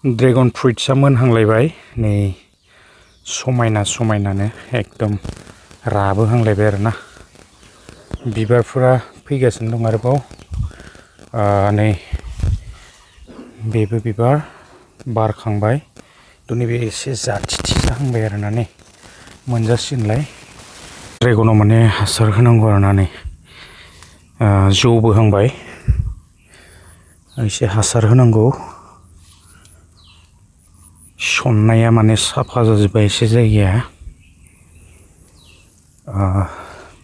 Dragon फ्रुइट्सा मोनहांलायबाय नै समायनानो एकदम राबोहांलायबाय आरोना बिबारफोरा फैगासिनो दं आरोबाव नै बेबो बिबार बारखांबाय थ' नैबे एसे जाथिथि जाहांबाय आरोना नै मोनजासिगोनलाय ड्रेगनाव माने हासार होनांगौ आरोना नै जौबोहांबाय एसे हासार होनांगौ सन्नाया माने साफा जाजोब्बाय एसे जायगाया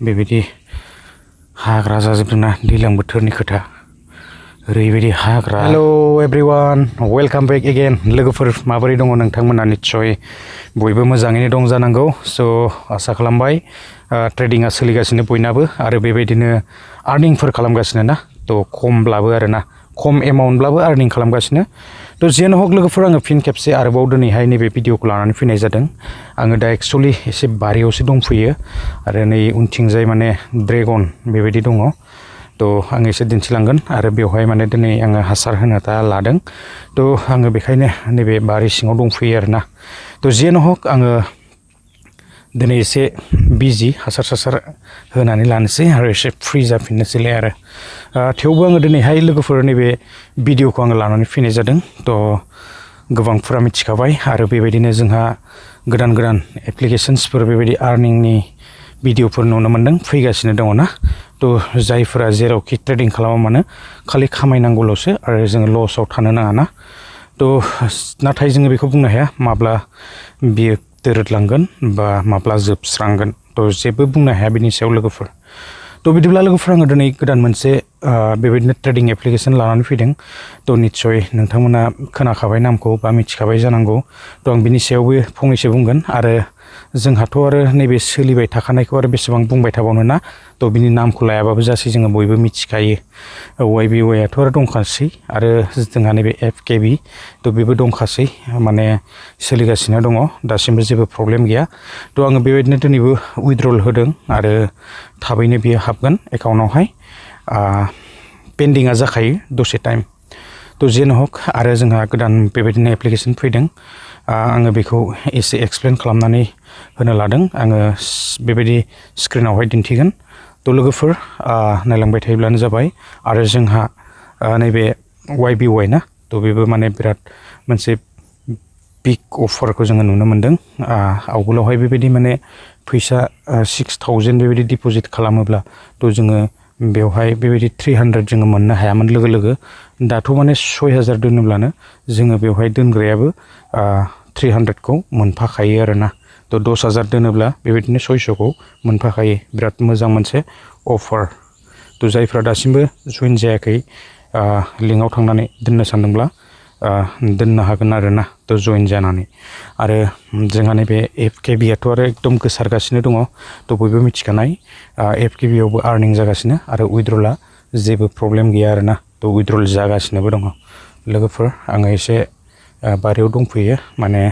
बेबायदि हाग्रा जाजोबदोंना दैज्लां बोथोरनि खोथा ओरैबायदि हाग्रा hello everyone welcome back again लोगोफोर माबोरै दङ नोंथांमोना निस्सय बयबो मोजाङैनो दं जानांगौ स' आसा खालामबाय ट्रेडिंआ सोलिगासिनो बयनाबो आरो बेबायदिनो आर्निंफोर खालामगासिनो ना थ' खमब्लाबो आरोना खम एमाउन्टब्लाबो आर्निं खालामगासिनो थ' जेनो हक लोगोफोर आङो फिन खेबसे आरोबाव दिनैहाय नैबे भिडिअखौ लानानै फैनाय जादों आङो दा एक्सुवेलि एसे बारियावसो दंफैयो आरो नै उनथिंजाय माने ड्रेगन बेबायदि दङ थ' आं एसे दिन्थिलांगोन आरो बेवहाय माने दिनै आङो हासार होनो दा लादों थ' आङो बेखायनो नैबे बारि सिङाव दंफैयो आरोना थ' जेनो हक आङो दिनै एसे बिजि हासार होनानै लानोसै आरो एसे फ्रि जाफिननोसैलाय आरो थेवबो आङो दिनैहाय लोगोफोर नैबे भिडिअखौ आङो लानानै फैनाय जादों थ' गोबांफोरा मिथिखाबाय आरो बेबायदिनो जोंहा गोदान एप्लिकेशन्सफोर बेबायदि आर्निंनि भिडिअफोर नुनो मोन्दों फैगासिनो दङ ना थ' जायफोरा जेरावखि ट्रेडिं खालामा मानो खालि खामायनांगौल'सो आरो जोङो लसआव थानो नाङा ना थ' नाथाय जोङो बेखौ बुंनो हाया माब्ला बियो दोरोदलांगोन बा माब्ला जोबस्रांगोन थ' जेबो बुंनो हाया बिनि सायाव लोगोफोर थ' बिदिब्ला लोगोफोर आङो दिनै गोदान मोनसे बेबायदिनो ट्रेडिं एप्लिकेशन लानानै फैदों थ' निस्सय नोंथांमोना खोनाखाबाय नामखौ बा मिथिखाबाय जानांगौ थ' आं बिनि सायावबो फंनैसो बुंगोन आरो जोंहाथ' आरो नैबे सोलिबाय थाखानायखौ आरो बेसेबां बुंबाय थाबावनो ना थ' बिनि नामखौ लायाबाबो जासै जोङो बयबो मिथिखायो YBYआथ' आरो दंखासै आरो जोंहा नैबे FKB थ' बेबो दंखासै माने सोलिगासिनो दङ दासिमबो जेबो प्रब्लेम गैया थ' आङो बेबायदिनो दिनैबो उइथड्रल होदों आरो थाबैनो बियो हाबगोन एकाउन्टावहाय पेन्डिंआ जाखायो दसे टाइम थ' जेनो हक आरो जोंहा गोदान बेबायदिनो एप्लिकेशन फैदों आङो बेखौ एसे एक्सप्लेन खालामनानै होनो लादों आङो बेबायदि स्क्रिनावहाय दिन्थिगोन थ' लोगोफोर नायलांबाय थायोब्लानो जाबाय आरो जोंहा नैबे YBY ना थ' बेबो माने बिराद मोनसे बिग अफारखौ जोङो नुनो मोन्दों आवगोलावहाय बेबायदि माने फैसा 6000 बेबायदि डिप'जिट खालामोब्ला थ' जोङो बेवहाय बेबायदि 300 जोङो मोननो हायामोन लोगो दाथ' माने 6000 दोनोब्लानो जोङो बेवहाय दोनग्रायाबो 300खौ मोनफाखायो आरोना थ' 10000 दोनोब्ला बेबायदिनो 600खौ मोनफाखायो बिराद मोजां मोनसे अफार थ' जायफ्रा दासिमबो जइन जायाखै लिंकआव थांनानै दोननो सानदोंब्ला दोननो हागोन आरोना थ' जइन जानानै आरो जोंहा नैबे FKBआथ' आरो एकदम गोसारगासिनो दङ थ' बयबो मिथिखानाय FKBआवबो आर्निं जागासिनो आरो उइथड्रलआ जेबो प्रब्लेम गैया आरोना थ' उइथड्रल जागासिनोबो दङ लोगोफोर आङो एसे बारियाव दंफैयो माने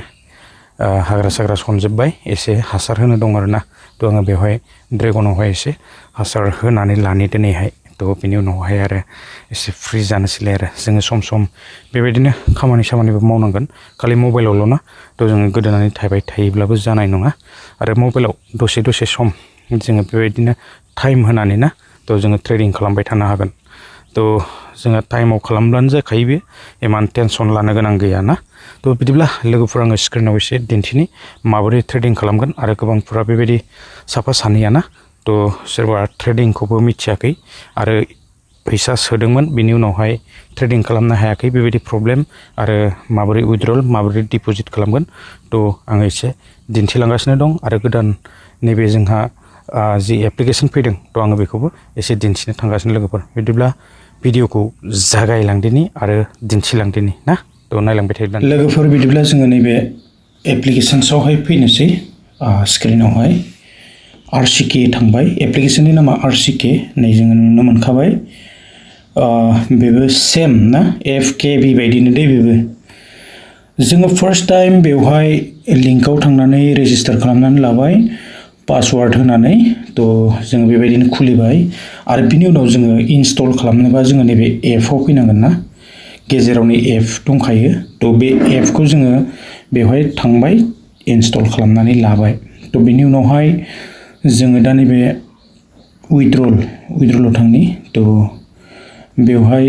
हाग्रा साग्रा सनजोब्बाय एसे हासार होनो दं आरोना थ' आङो बेवहाय ड्रेगनावहाय एसे हासार होनानै लानि दिनैहाय थ' बिनि उनावहाय आरो एसे फ्रि जानोसैलाय आरो जोङो सम बेबायदिनो खामानिबो मावनांगोन खालि मबाइलावल' ना थ' जोङो गोदोनानै थाबाय थायोब्लाबो जानाय नङा आरो मबाइलाव दसे सम जोङो बेबायदिनो टाइम होनानै ना थ' जोङो ट्रेडिं खालामबाय थानो हागोन थ' जोङो टाइमाव खालामब्लानो जाखायो बे इमान टेनसन लानो गोनां गैया ना थ' बिदिब्ला लोगोफोर आङो स्क्रिनाव एसे दिन्थिनि माबोरै ट्रेडिं खालामगोन आरो गोबांफोरा बेबायदि साफा सानैया ना थ' सोरबा ट्रेडिंखौबो मिथियाखै आरो फैसा सोदोंमोन बिनि उनावहाय ट्रेडिं खालामनो हायाखै बेबायदि प्रब्लेम आरो माबोरै उइथड्रल माबोरै डिप'जिट खालामगोन थ' आङो एसे दिन्थिलांगासिनो दं आरो गोदान नैबे जोंहा जि एप्लिकेशन फैदों थ' आङो बेखौबो एसे दिन्थिनो थांगासिनो लोगोफोर बिदिब्ला भिडिअखौ जागायलांदिनि आरो दिन्थिलांदिनि ना थ' नायलांबाय थायोब्ला लोगोफोर बिदिब्ला जोङो नैबे एप्लिकेशन्सआवहाय फैनोसै स्क्रिनावहाय RCK थांबाय एप्लिकेशननि नामा RCK नै जोङो नुनो मोनखाबाय बेबो सेम ना FKB बायदिनो दे बेबो जोङो फार्स्ट टाइम बेवहाय लिंकआव थांनानै रेजिस्टार खालामनानै लाबाय पासवार्ड होनानै थ' जोङो बेबायदिनो खुलिबाय आरो बिनि उनाव जोङो इनस्टल खालामनोबा जोङो नैबे एपआव फैनांगोन ना गेजेरावनो एप दंखायो थ' बे एपखौ जोङो बेवहाय थांबाय इनस्टल खालामनानै लाबाय थ' बेनि उनावहाय जोङो दा नैबे उइथड्र'लाव थांनि थ' बेवहाय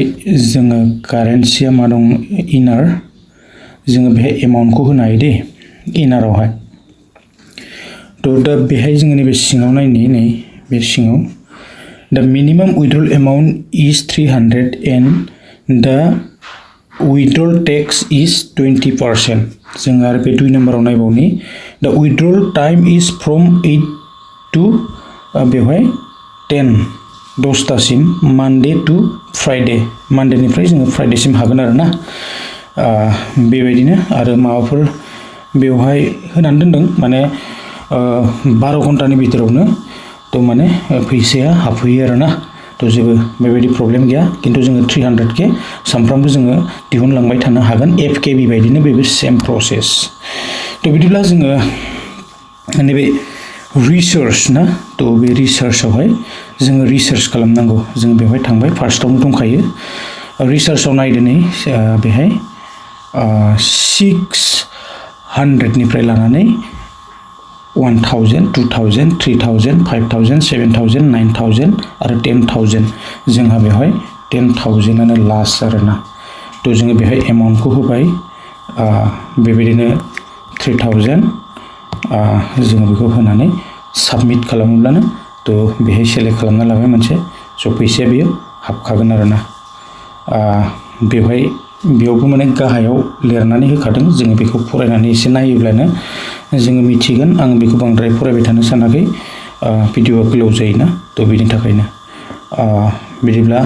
जोङो कारेन्सिया मा दं इनार जोङो बेहाय एमाउन्टखौ होनो हायो दे इनारावहाय थ' दा बेहाय जोङो नैबे सिङाव नायनि नै बे सिङाव the minimum withdrawal amount is 300 and the withdrawal tax इज 20%। जों आरो बे 2 नाम्बाराव नायबावनि दा उइथड्र'ल टाइम इज फ्रम 8 टु बेवहाय 10 मानडे टु फ्राइडे मानडेनिफ्राय जोङो फ्राइडेसिम हागोन आरो ना बेबायदिनो आरो माबाफोर बेवहाय होनानै दोनदों माने 12 घन्टानि भितरावनो थ' माने फैसाया हाबफैयो आरो ना थ' जेबो बेबायदि प्रब्लेम गैया खिन्थु जोङो 300K सानफ्रामबो जोङो दिहुनलांबाय थानो हागोन FKB बायदिनो बेबो सेम प्रसेस थ' बिदिब्ला जोङो नैबे रिसार्च ना थ' बे रिसार्चआवहाय जोङो रिसार्च खालामनांगौ जों बेवहाय थांबाय फार्स्टआवनो दंखायो रिसार्चआव नायदो नै बेहाय 600निफ्राय लानानै 1000 2000 3000 5000 7000 9000 आरो 10000 जोंहा बेवहाय 10000आनो लास्ट आरोना थ' जोङो बेहाय एमाउन्टखौ होबाय बेबायदिनो 3000 जोङो बेखौ होनानै साबमिट खालामोब्लानो थ' बेहाय सेलेक्ट खालामना लाबाय मोनसे स' फैसाया बेयो हाबखागोन आरोना बेयावबो माने गाहायाव लिरनानै होखादों जोङो बेखौ फरायनानै एसे नायोब्लानो जोङो मिथिगोन आं बेखौ बांद्राय फरायबाय थानो सानाखै भिडिअआ गोलाव जायोना थ' बेनि थाखायनो बिदिब्ला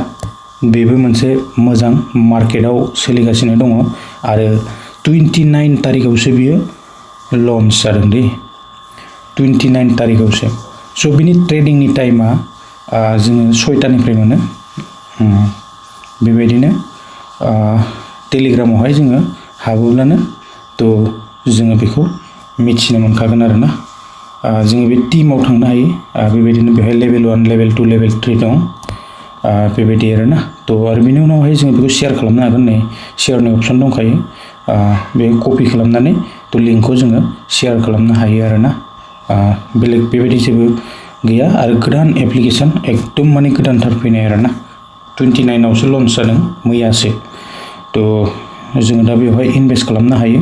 बेबो मोनसे मोजां मार्केटाव सोलिगासिनो दङ आरो 29 तारिखआवसो बियो लन्च जादों दे 29 तारिखआवसो स' बिनि ट्रेडिंनि टाइमा जोङो 6टानिफ्राय मोनो बेबायदिनो टेलिग्रामावहाय जोङो हाबोब्लानो थ' जोङो बेखौ मिथिनो मोनखागोन आरोना जोङो बे टिमाव थांनो हायो बेबायदिनो बेवहाय लेभेल 1 लेभेल 2 लेभेल 3 दं बेबायदि आरोना थ' आरो बेनि उनावहाय जोङो बेखौ शेयार खालामनो हागोन नै शेयारनि अपसन दंखायो बे कपि खालामनानै थ' लिंकखौ जोङो शेयार खालामनो हायो आरोना बेलेग बेबायदि जेबो गैया आरो गोदान एप्लिकेसन एकदम माने गोदानथार फैनाय आरोना 29आवसो लन्च जादों मैयासो थ' जोङो दा बेवहाय इनभेस्ट खालामनो हायो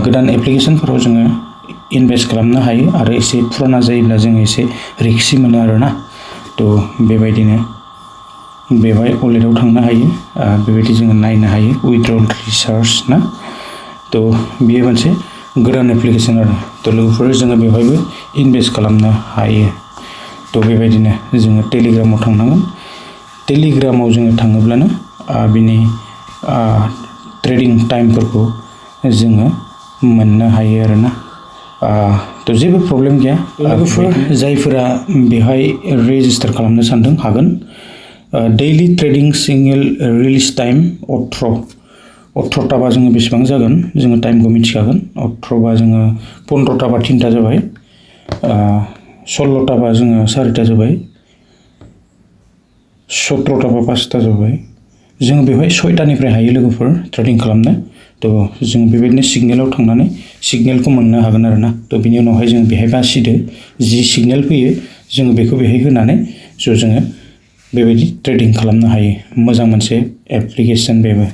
गोदान एप्लिकेसनफोराव जोङो इनभेस्ट खालामनो हायो आरो एसे फुराना जायोब्ला जोङो एसे रिस्कि मोनो आरोना थ' बेबायदिनो बेवहाय वालेटाव थांनो हायो बेबायदि जोङो नायनो हायो उइथड्र'ल रिसार्च ना थ' बेयो मोनसे गोदान एप्लिकेसन आरो थ' लोगोफोर जोङो बेवहायबो इनभेस्ट खालामनो हायो थ' बेबायदिनो जोङो टेलिग्रामाव थांनांगोन टेलिग्रामाव जोङो थाङोब्लानो बिनि ट्रेडिं टाइमफोरखौ जोङो मोननो हायो आरोना थ' जेबो प्रब्लेम गैया लोगोफोर जायफोरा बेहाय रेजिस्टार खालामनो सानदों हागोन daily trading single release time 18 जोङो बेसेबां जागोन जोङो टाइमखौ मिथिखागोन 18 जोङो 15 3टा जाबाय 16 जोङो 4टा जाबाय 17 5टा जाबाय जोङो बेवहाय 6टानिफ्राय हायो लोगोफोर ट्रेडिं खालामनो थ' जों बेबायदिनो सिगनेलाव थांनानै सिगनेलखौ मोननो हागोन आरोना थ' बिनि उनावहाय जों बेहाय बासिदो जि सिगनेल फैयो जोङो बेखौ बेहाय होनानै ज' जोङो बेबायदि ट्रेडिं खालामनो हायो मोजां मोनसे एप्लिकेसन बेबो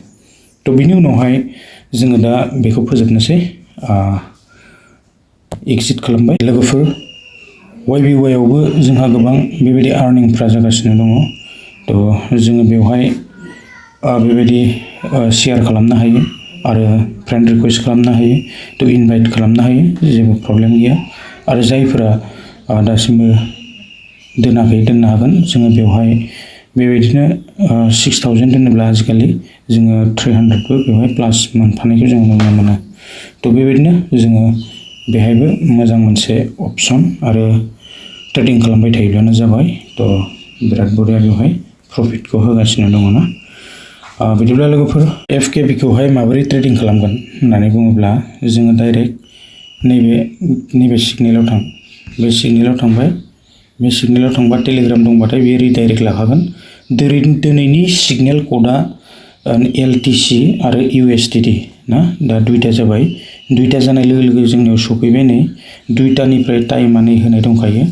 थ' बिनि उनावहाय जोङो दा बेखौ फोजोबनोसै एग्जिट खालामबाय लोगोफोर YBYआवबो जोंहा गोबां बेबायदि आर्निंफ्रा जागासिनो दङ थ' जोङो बेवहाय बेबायदि शेयार खालामनो हायो आरो फ्रेन्ड रिकुवेस्ट खालामनो हायो थ' इनभाइट खालामनो हायो जेबो प्रब्लेम गैया आरो जायफोरा दासिमबो दोनाखै दोननो हागोन जोङो बेवहाय बेबायदिनो 6000 दोनोब्ला आजिखालि जोङो 300बो बेवहाय प्लास मोनफानायखौ जों नुनो मोनो थ' बेबायदिनो जोङो बेहायबो मोजां मोनसे अपसन आरो ट्रेडिं खालामबाय थायोब्लानो जाबाय थ' बिराद बरिया बेवहाय प्रफिटखौ होगासिनो दङ ना बिदिब्ला लोगोफोर FKBखौहाय माबोरै ट्रेडिं खालामगोन होननानै बुङोब्ला जोङो डाइरेक्ट नैबे सिगनेलाव बे सिगनेलाव थांबाय बे सिगनेलाव थांबा टेलिग्राम दंबाथाय बेयो रिडाइरेक्ट लाखागोन दिनैनि सिगनेल क'डआ LTC आरो USDT ना दा दुइटा जाबाय दुइटा जानाय लोगो लोगो जोंनियाव सफैबाय नै दुइटानिफ्राय टाइमा नै होनाय दंखायो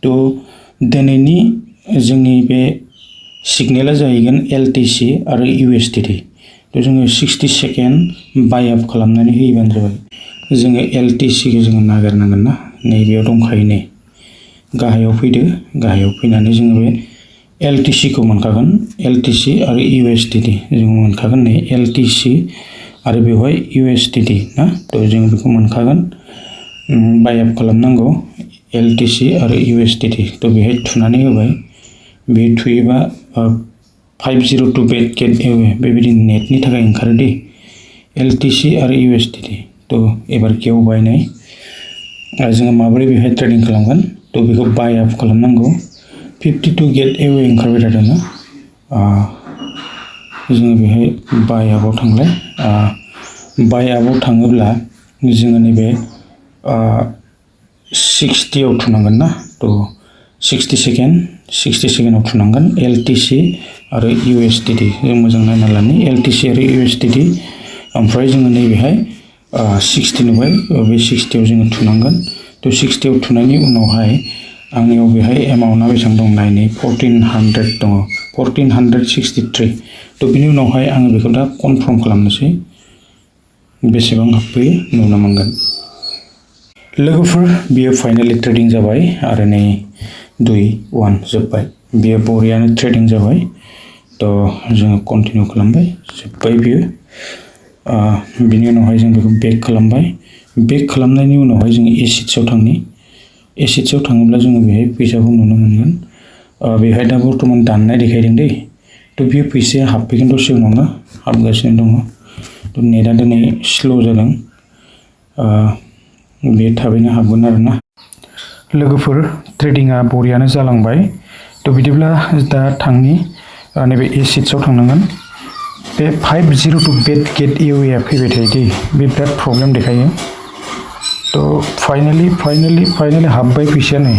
तो दिनैनि जोंनि बे सिगनेला जाहैगोन LTC आरो USDT तो जोङो 60 सेकेन्ड बाय अफ खालामनानै होयोबानो जाबाय जोङो LTC खौ जोङो नागिरनांगोन ना नैबेयाव दंखायो नै गाहायाव फैदो गाहायाव फैनानै जोङो बे LTC खौ मोनखागोन LTC आरो USDT जों मोनखागोन नै LTC आरो बेवहाय USDT ना तो जों बेखौ मोनखागोन बाय अफ खालामनांगौ LTC आरो USDT तो बेहाय थुनानै होबाय बे थुयोबा 502 बेट गेट एवे बेबायदि नेटनि थाखाय ओंखारो दे LTC आरो USDT तो एबार गेवबाय नै जोङो माबोरै बेहाय ट्रेडिं खालामगोन तो बेखौ बाय अफ खालामनांगौ 52 गेट एवे ओंखारबाय थादों ना जोङो बेहाय बाय आपआव थांलाय बाय आपआव थाङोब्ला जोङो नैबे 60 आव थुनांगोन ना तो 60 सेकेन्डआव थुनांगोन LTC आरो USDT जों मोजां नायना लानि LTC आरो USDT ओमफ्राय जोङो नैबेहाय 60 नुबाय बे 60 आव जोङो थुनांगोन तो 60 आव थुनायनि उनावहाय आंनियाव बेहाय एमाउन्टआ बेसेबां दं नायनि 1400 दङ 1463 तो बिनि उनावहाय आङो बेखौ दा कनफार्म खालामनोसै बेसेबां हाबफैयो नुनो मोनगोन लोगोफोर बियो फाइनाली ट्रेडिं जाबाय आरो नै 2-1 जोब्बाय बियो बरियानो ट्रेडिं जाबाय तो जोङो कन्टिनिउ खालामबाय जोब्बाय बियो बिनि उनावहाय जों बेखौ बेक खालामबाय बेक खालामनायनि उनावहाय जोङो एसिड्सआव थांनि एसिड्सआव थाङोब्ला जोङो बेहाय फैसाखौ नुनो मोनगोन बेहाय दा बर्तमान दाननाय देखायदों दै तो बे फैसाया हाबफैगोन दसे उनावनो हाबगासिनो दङ तो नेटआ दिनै स्ल' जादों बे थाबैनो हाबगोन आरोना लोगोफोर ट्रेडिंआ बरियानो जालांबाय तो बिदिब्ला दा थांनि नैबे एसिड्सआव थांनांगोन बे 502 बेट गेट एवेआ फैबाय थायो दै बे बिराद प्रब्लेम देखायो तो फाइनाली हाबबाय फैसाया नै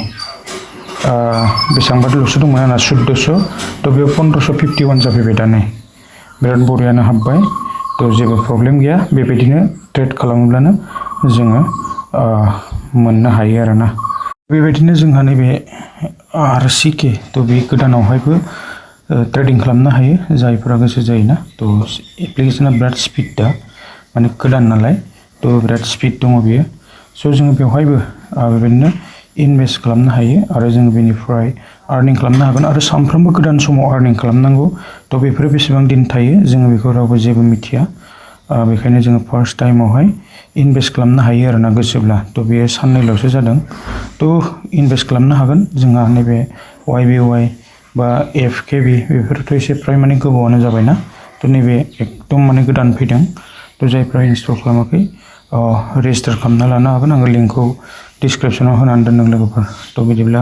बेसेबांबाल'सो दंमोन आंना 1400 तो बेयाव 1551 जाफैबाय दा नै बिराद बरियानो हाबबाय तो जेबो प्रब्लेम गैया बेबायदिनो ट्रेड खालामोब्लानो जोङो मोननो हायो आरोना बेबायदिनो जोंहा नैबे RCK तो बे गोदानावहायबो ट्रेडिं खालामनो हायो जायफोरा गोसो जायोना तो एप्लिकेशना बिराद स्पिड दा माने गोदान नालाय तो बिराद स्पिड दङ बियो स' जोङो बेवहायबो बेबायदिनो इनभेस्ट खालामनो हायो आरो जोङो बेनिफ्राय आर्निं खालामनो हागोन आरो सानफ्रोमबो गोदान समाव आर्निं खालामनांगौ तो बेफोरो बेसेबां दिन थायो जोङो बेखौ रावबो जेबो मिथिया बेखायनो जोङो फार्स्ट टाइमावहाय इनभेस्ट खालामनो हायो आरोना गोसोब्ला तो बेयो साननैल'सो जादों तो इनभेस्ट खालामनो हागोन जोंहा नैबे YBY बा FKB बेफोरथ' एसे फ्राय माने गोबावानो जाबायना तो नैबे एकदम माने गोदान फैदों तो जायफ्रा इनस्टल खालामाखै रेजिस्टार खालामना लानो हागोन आङो लिंकखौ डिसक्रिपसनाव होनानै दोनदों लोगोफोर तो बिदिब्ला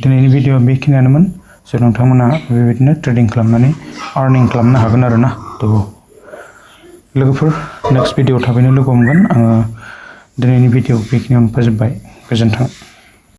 दिनैनि भिडिअआ बेखिनियानोमोन स' नोंथांमोना बेबायदिनो ट्रेडिं खालामनानै आर्निं खालामनो हागोन आरोना तो लोगोफोर नेक्स्ट भिडिअ थाबैनो लोगो मोनगोन आङो दिनैनि भिडिअ बेखिनियावनो फोजोबबाय गोजोन्थों